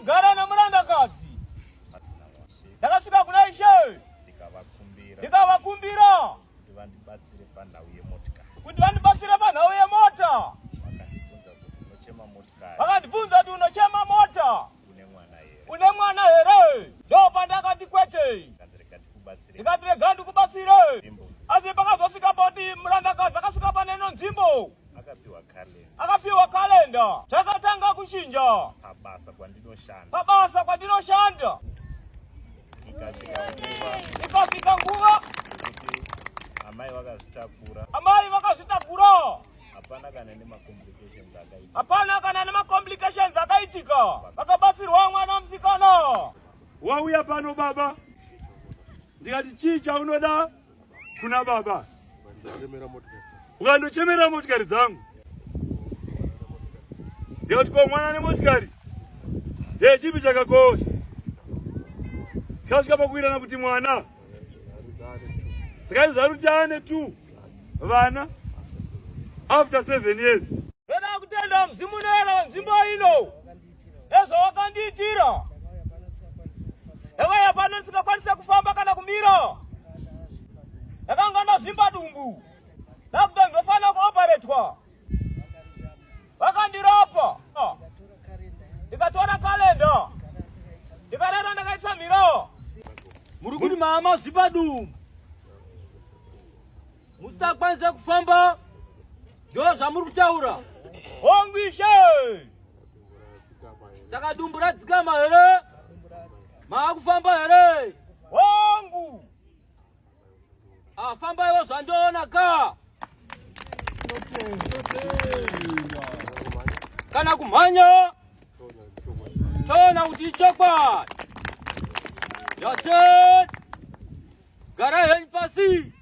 Ndichigara nemurandakadzi. Ndakasvika kuna Ishe ndikavakumbira kuti vandibatsire panhau yemotikari. Kuti vandibatsire panhau yemota. Vakandibvunza kuti unochema mota. Une mwana here? Une mwana here? Ndopandakati kwete. Ndikati rega ndikubatsire. Asi pakazosvika poti murandakadzi akasvika pane ino nzvimbo. Akapiwa kalenda. Akapiwa kalenda. Zvakatanga kuchinja. Pabasa kwandinoshanda. Pabasa kwandinoshanda. Ikasvika nguva. Ikasvika nguva. Yekuti amai vakazvitakura. Amai vakazvitakura. Hapana kana nemacomplications akaitika. Hapana kana nemacomplications akaitika. Vakabatsirwa mwana musikana. Wauya pano baba, ndikati chii chaunoda kuna baba? Ukandochemera motikari dzangu. Ndikati ko mwana nemotikari ndechipi chakakosha? Tikasvika pakuwirana kuti mwana saka izvi zvaruti ane 2 vana after 7 years. Ndoda kutenda mudzimu unoera wenzvimbo ino nezvawakandiitira. Ndakauya pano ndisingakwanise kufamba kana kumira, ndakanga ndazvimba dumbu, ndakuti ndofanira kuoparetwa. Vakandirapa, ndikatora kalenda, ndikarara ndakaitsamira. Muri kuti mama zvipa dumbu musakwanise kufamba, ndo zvamuri kutaura? Hongu ishe. Saka dumbu radzikama here? Maakufamba here? Hongu. Ah, fambaiwo zvandoona ka. Kana kumhanya toona kuti ichokwadi. Yate garai henyu pasi.